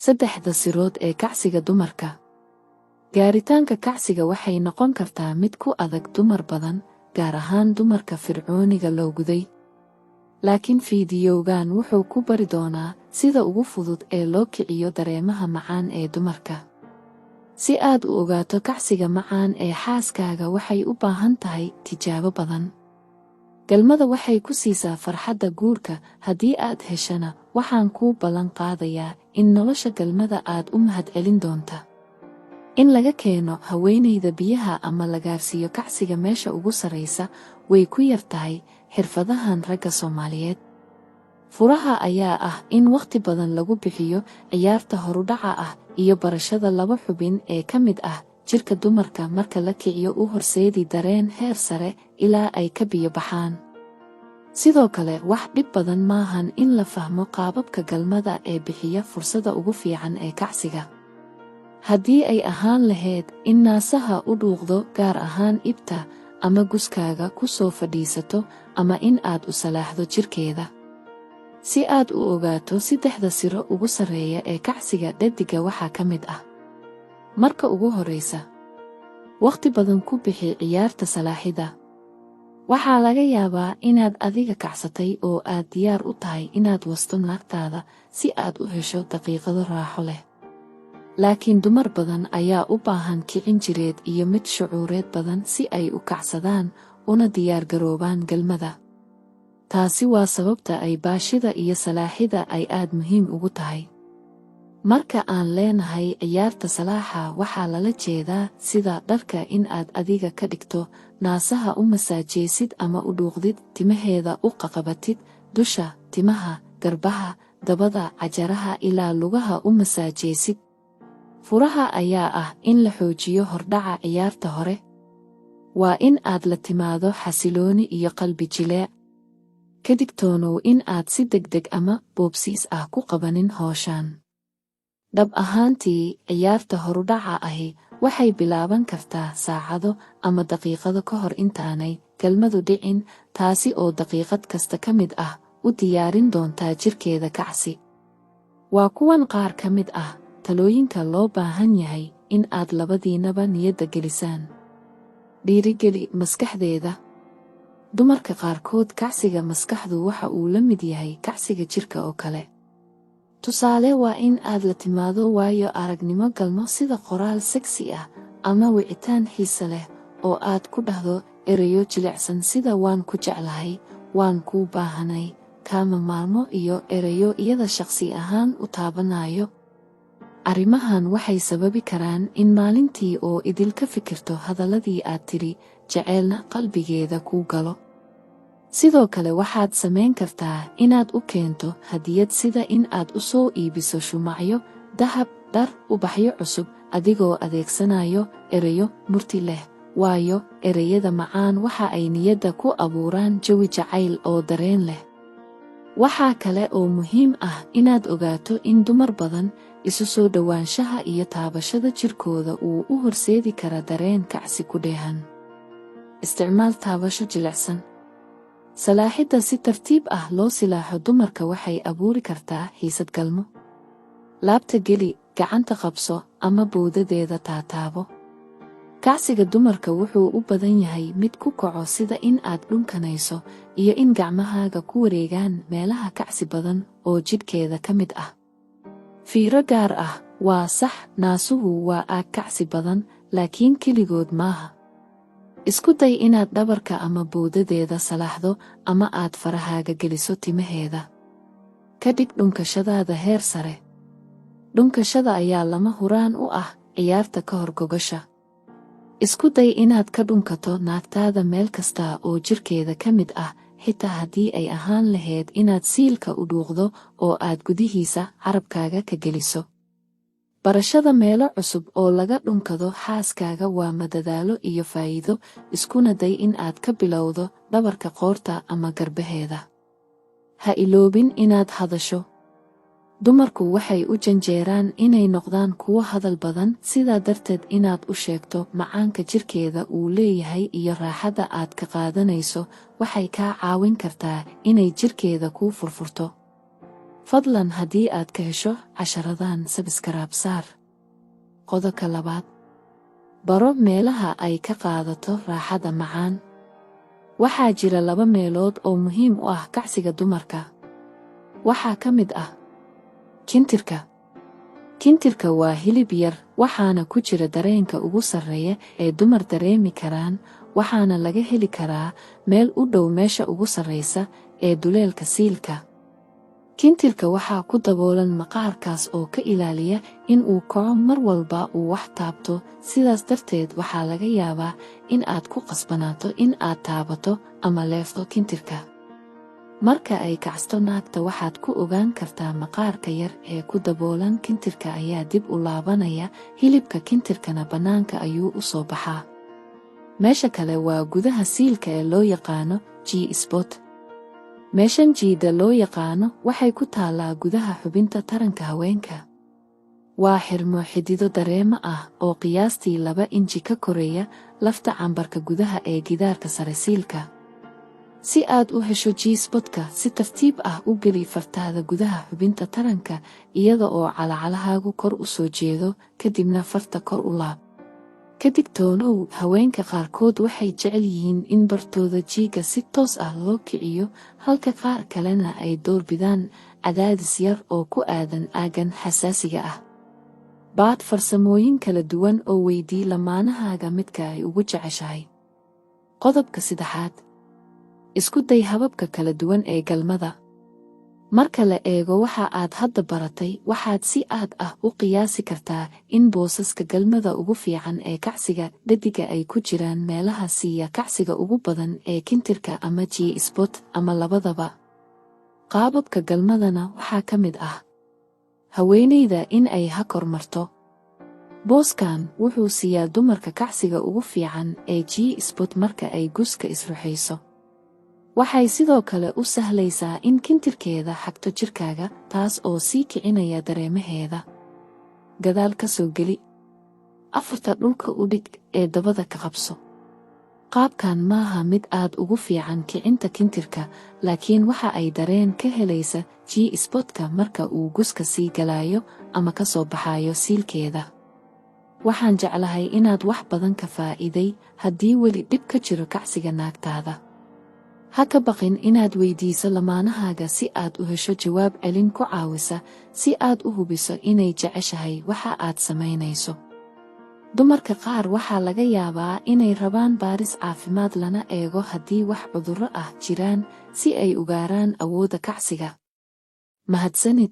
Saddexda sirood ee kacsiga dumarka. Gaaritaanka kacsiga waxay noqon kartaa mid ku adag dumar badan, gaar ahaan dumarka fircooniga loo guday. Laakiin fiidiyowgan wuxuu ku bari doonaa sida ugu fudud ee loo kiciyo dareemaha macaan ee dumarka. Si aad u ogaato kacsiga macaan ee xaaskaaga, waxay u baahan tahay tijaabo badan. Galmada waxay ku siisaa farxadda guurka. Haddii aad heshana, waxaan kuu ballan qaadayaa in nolosha galmada aad u mahadcelin doonta. In laga keeno haweenayda biyaha ama la gaarsiiyo kacsiga meesha ugu sarraysa way ku yar tahay xirfadahan ragga Soomaaliyeed. Furaha ayaa ah in wakhti badan lagu bixiyo ciyaarta horudhaca ah iyo barashada laba xubin ee ka mid ah jirka dumarka marka la kiciyo u horseedi dareen heer sare ilaa ay ka biyo baxaan. Sidoo kale, wax dhib badan maahan in la fahmo qaababka galmada ee bixiya fursadda ugu fiican ee kacsiga. Haddii ay ahaan lahayd in naasaha u dhuuqdo, gaar ahaan ibta, ama guskaaga ku soo fadhiisato, ama in aad u salaaxdo jirkeeda. Si aad u ogaato saddexda siro ugu sarreeya ee kacsiga dheddigga, waxaa ka mid ah: Marka ugu horraysa, wakhti badan ku bixi ciyaarta salaaxidda. Waxaa laga yaabaa inaad adiga kacsatay oo aad diyaar u tahay inaad wasto naagtaada si aad u hesho daqiiqado raaxo leh. Laakiin dumar badan ayaa u baahan kicin jireed iyo mid shucuureed badan si ay u kacsadaan una diyaargaroobaan galmada. Taasi waa sababta ay baashida iyo salaaxida ay aad muhiim ugu tahay. Marka aan leenahay ciyaarta salaaxa, waxaa lala jeedaa sida dharka in aad adiga ka dhigto, naasaha u masaajeysid ama u dhuuqdid, timaheeda u qaqabatid, dusha, timaha, garbaha, dabada, cajaraha ilaa lugaha u masaajeysid. Furaha ayaa ah in la xoojiyo hordhaca ciyaarta hore. Waa in aad la timaado xasilooni iyo qalbi jileec. Ka digtoonow in aad si degdeg ama boobsiis ah ku qabanin hawshan. Dhab ahaantii, ciyaarta horudhaca ahi waxay bilaaban kartaa saacado ama daqiiqado ka hor intaanay galmadu dhicin, taasi oo daqiiqad kasta ka mid ah u diyaarin doontaa jirkeeda kacsi. Waa kuwan qaar ka mid ah talooyinka loo baahan yahay in aad labadiinaba niyadda gelisaan. Dhiirigeli maskaxdeeda. Dumarka qaarkood, kacsiga maskaxdu waxa uu la mid yahay kacsiga jirka oo kale. Tusaale, waa in aad la timaado waayo aragnimo galmo sida qoraal sexy ah ama wicitaan xiise leh oo aad ku dhahdo erayo jilicsan sida "Waan ku jeclahay", "Waan kuu baahanay", "Kaama maalmo" iyo erayo iyada shaqsi ahaan u taabanayo. Arrimahan waxay sababi karaan in maalintii oo idil ka fikirto hadalladii aad tidhi, jeceelna qalbigeeda kuu galo. Sidoo kale, waxaad samayn kartaa inaad u keento hadiyad, sida in aad u soo iibiso shumacyo, dahab, dhar, ubaxyo cusub, adigoo adeegsanayo erayo murti leh, waayo ereyada macaan waxa ay niyadda ku abuuraan jawi jacayl oo dareen leh. Waxaa kale oo muhiim ah inaad ogaato in dumar badan isu soo dhowaanshaha iyo taabashada jirkooda uu u horseedi kara dareen kacsi ku dheehan. Isticmaal taabasho jilicsan. Salaaxidda si tartiib ah loo silaaxo dumarka waxay abuuri kartaa xiisad galmo. Laabta geli, gacanta qabso ama bowdadeeda taataabo. Kacsiga dumarka wuxuu u badan yahay mid ku kaco sida in aad dhunkanayso iyo in gacmahaaga ku wareegaan meelaha kacsi badan oo jidhkeeda ka mid ah. Fiiro gaar ah: waa sax, naasuhu waa aag kacsi badan, laakiin keligood maaha. Isku day inaad dhabarka ama bowdadeeda salaaxdo ama aad farahaaga geliso timaheeda. Ka dhig dhunkashadaada heer sare. Dhunkashada ayaa lama huraan u ah ciyaarta ka hor gogasha. Isku day inaad ka dhunkato naagtaada meel kasta oo jirkeeda ka mid ah, xitaa haddii ay ahaan lahayd inaad siilka u dhuuqdo oo aad gudihiisa carabkaaga ka geliso. Barashada meelo cusub oo laga dhunkado xaaskaaga waa madadaalo iyo faa'iido. Iskuna day in aad ka bilowdo dhabarka, qoorta ama garbaheeda. Ha iloobin inaad hadasho. Dumarku waxay u janjeeraan inay noqdaan kuwo hadal badan, sidaa darteed inaad u sheegto macaanka jirkeeda uu leeyahay iyo raaxada aad ka qaadanayso waxay kaa caawin kartaa inay jirkeeda kuu furfurto. Fadlan haddii aad ka hesho casharadan, subscribe saar. Qodobka labaad: baro meelaha ay ka qaadato raaxada macaan. Waxaa jira laba meelood oo muhiim u ah kacsiga dumarka. Waxaa ka mid ah kintirka. Kintirka waa hilib yar, waxaana ku jira dareenka ugu sarreeya ee dumar dareemi karaan, waxaana laga heli karaa meel u dhow meesha ugu sarraysa ee duleelka siilka. Kintirka waxaa ku daboolan maqaarkaas oo ka ilaaliya in uu kaco mar walba uu wax taabto. Sidaas darteed, waxaa laga yaabaa in aad ku qasbanaato in aad taabato ama leefto kintirka. Marka ay kacsto naagta, waxaad ku ogaan kartaa maqaarka yar ee ku daboolan kintirka ayaa dib u laabanaya, hilibka kintirkana bannaanka ayuu u soo baxaa. Meesha kale waa gudaha siilka ee loo yaqaano G spot. Meeshan G-da loo yaqaano waxay ku taallaa gudaha xubinta taranka haweenka. Waa xirmo xidido dareemo ah oo qiyaastii 2 inji ka koreeya lafta cambarka gudaha ee gidaarka sare siilka. Si aad u hesho G-spotka, si tartiib ah u geli fartaada gudaha xubinta taranka iyada oo calacalahaagu kor u soo jeedo, kadibna farta kor u laab. Ka digtoonow, haweenka qaarkood waxay jecel yihiin in bartooda G-ga si toos ah loo kiciyo, halka qaar kalena ay doorbidaan cadaadis yar oo ku aadan aaggan xasaasiga ah. Baadh farsamooyin kala duwan oo weydii lamaanahaaga midka ay ugu jeceshahay. Qodobka saddexaad: isku day hababka kala duwan ee galmada. Marka la eego waxa aad hadda baratay, waxaad si aad ah u qiyaasi kartaa in boosaska galmada ugu fiican ee kacsiga dhadiga ay ku jiraan meelaha siiya kacsiga ugu badan ee kintirka ama G spot ama labadaba. Qaababka galmadana waxaa ka mid ah haweenayda in ay ha kor marto. Booskan wuxuu siiyaa dumarka kacsiga ugu fiican ee G spot marka ay guska isruxayso. Waxay sidoo kale u sahlaysaa in kintirkeeda xagto jirkaaga, taas oo sii kicinaya dareemaheeda. Gadaal ka soo geli, afarta dhulka u dhig ee dabada ka qabso. Qaabkan maaha mid aad ugu fiican kicinta kintirka, laakiin waxa ay dareen ka helaysa G spotka marka uu guska sii galayo ama ka soo baxayo siilkeeda. Waxaan jeclahay inaad wax badan ka faa'iiday. Haddii weli dhib ka jiro kacsiga naagtaada, ha ka baqin inaad weydiiso lamaanahaaga si aad u hesho jawaab celin ku caawisa si aad u hubiso inay jeceshahay waxa aad samaynayso. Dumarka qaar waxaa laga yaabaa inay rabaan baaris caafimaad, lana eego haddii wax cudurro ah jiraan, si ay ugaaraan awoodda kacsiga. Mahadsanid.